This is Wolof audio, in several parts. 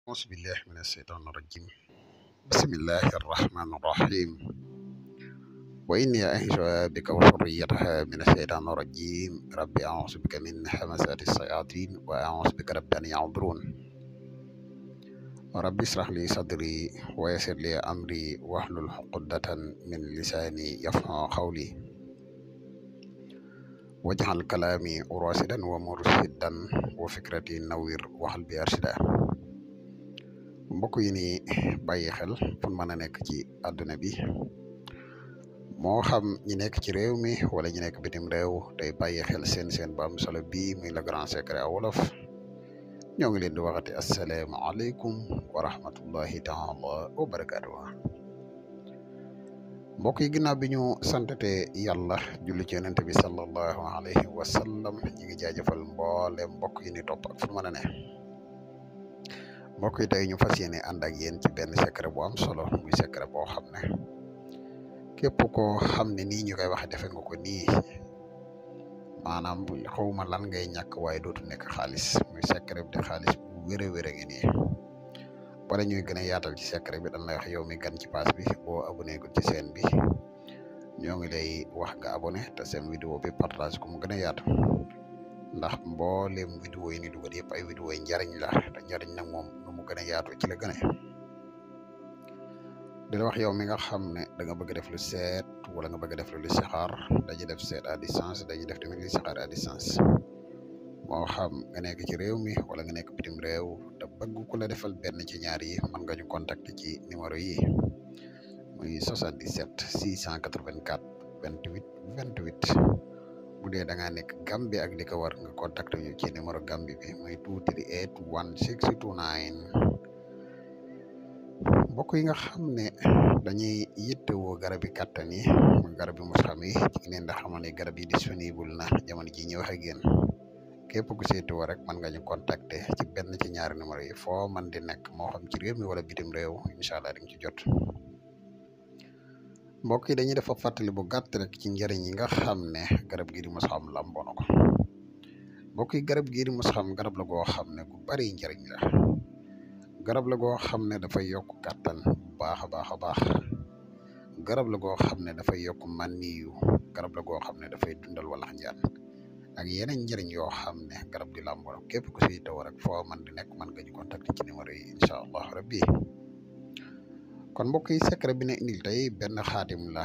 أعوذ بالله من الشيطان الرجيم. بسم الله الرحمن الرحيم. وإني أعيذها بك وذريتها من الشيطان الرجيم ربي أعوذ بك من همزات الشياطين وأعوذ بك رب أن يحضرون. ربي اشرح لي صدري ويسر لي أمري واحلل عقدة من لساني يفقهوا قولي واجعل كلامي راشدا ومرشدا وفكرتي نوير وقلبي أرشدا. mbokk yi ni bàyyi xel fu mën a nekk ci àdduna bi moo xam ñi nekk ci réew mi wala ñi nekk bitim réew tey bàyyi xel seen ba am solo bii muy Le Grand Secret à wolof ñoo ngi leen di waxati asalaamaaleykum wa rahmatullahi taala wa barakaatuh. mbokk yi ginnaaw bi ñu santate yàlla julli ci yonent bi sallallahu alayhi wa sallam ñi ngi jaajëfal mboole mbokk yi ni topp ak fu mën a ne. mbokk yi tey ñu fas yéene ànd ak yéen ci benn secret bu am solo muy secret boo xam ne képp koo xam ne nii ñu koy waxe defe nga ko nii maanaam xawma lan ngay ñàkk waaye dootu nekk xaalis muy secret bi de xaalis bu wér a ngi nii. bala ñuy gën a yaatal ci secret bi dañ lay wax yow mi gan ci page bi boo abonné ko ci chaîne bi ñoo ngi lay wax nga abonné te seen vidéo bi partage ko mu gën a yaatu ndax mboolem vidéo yi ni dugal yëpp ay vidéo yi njariñ la te njariñ nag moom nu mu gën a yaatu ci la gën a di la wax yow mi nga xam ne da nga bëgg def lu seet wala nga bëgg def lu listixaar dañuy def seet à distance dañuy def tamit listixaar à distance moo xam nga nekk ci réew mi wala nga nekk bitim réew te bëgg ku la defal benn ci ñaar yi mën nga ñu contacter ci numéro yi muy 77 684 28 28. bu dee da ngaa nekk Gambie ak li ko war nga contacter ñu ci numéro Gambie bi muy 238 1629. mbokk yi nga xam ne dañuy yittewoo garab yi kàttan yi garab yi mos xam yi ci leen da xamal ne garab yi disponible na jamono ji ñu wax ak yéen képp ku seetewoo rek mën nga ñu contacter ci benn ci ñaari numéro yi foo man di nekk moo xam ci réew mi wala bitim réew incha allah di nga ci jot. mbokk yi dañuy def ab fàttali bu gàtt rek ci njëriñ yi nga xam ne garab gii di mos xam lamboo na ko. mbokk yi garab gii di mos xam garab la goo xam ne gu bari njëriñ la. garab la goo xam ne dafay yokk kàttan bu baax a baax a baax. garab la goo xam ne dafay yokk maniyu. garab la goo xam ne dafay dundal walax njaan ak yeneen njëriñ yoo xam ne garab gi lamboo na képp ku siy taw rek foo man di nekk mën nga ñu contacter ci numéro yi incha allah rabbi. kon mbokk yi secret bi ne indil tey benn xaatim la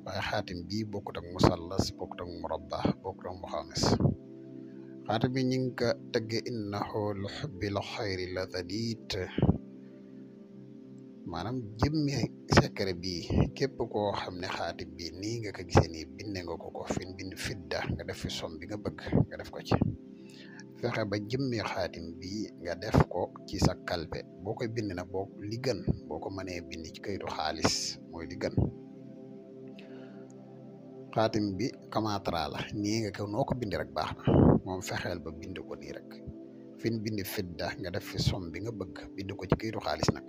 waaye xaatim bi bokkut ak musallas bokkut ak murabba bokkut ak muxaamis. xaatim bi ñu ngi ko tëgge innahu li hubbil xayri la zadid maanaam jëmmi secret bi képp koo xam ne xaatim bi nii nga ko gisee nii binde nga ko fin bind fidda nga def fi som bi nga bëgg nga def ko ci. fexe ba jëmmi xaatim bi nga def ko ci sa kalpe boo koy bind nag boo li gën boo ko mënee bind ci kayitu xaalis mooy li gën. xaatim bi kamatra la nii nga ko noo ko bind rek baax na moom fexeel ba bind ko nii rek fin bind fidda nga def fi som bi nga bëgg bind ko ci kayitu xaalis nag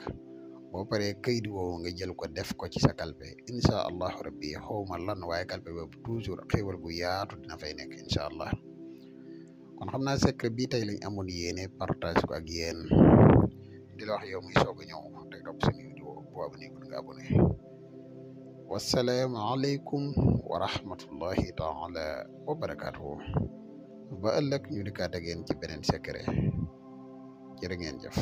boo paree kayit woowu nga jël ko def ko ci sa kalpe incha allahu rabbi xawma lan waaye kalpe boobu toujours xéwal gu yaatu dina fay nekk incha allah. kon xam naa secret bii tey lañ amoon yéene partage ko ak yéen di la wax yow muy soog a ñëw te topp suñu vidéo bu abonné ko nga abonné. wasalaamu aleykum wa rahmatullahi taala wa barakaatuhu. ba ëllëg ñu dikkaat ak yéen ci beneen secret jërë ngeen jëf.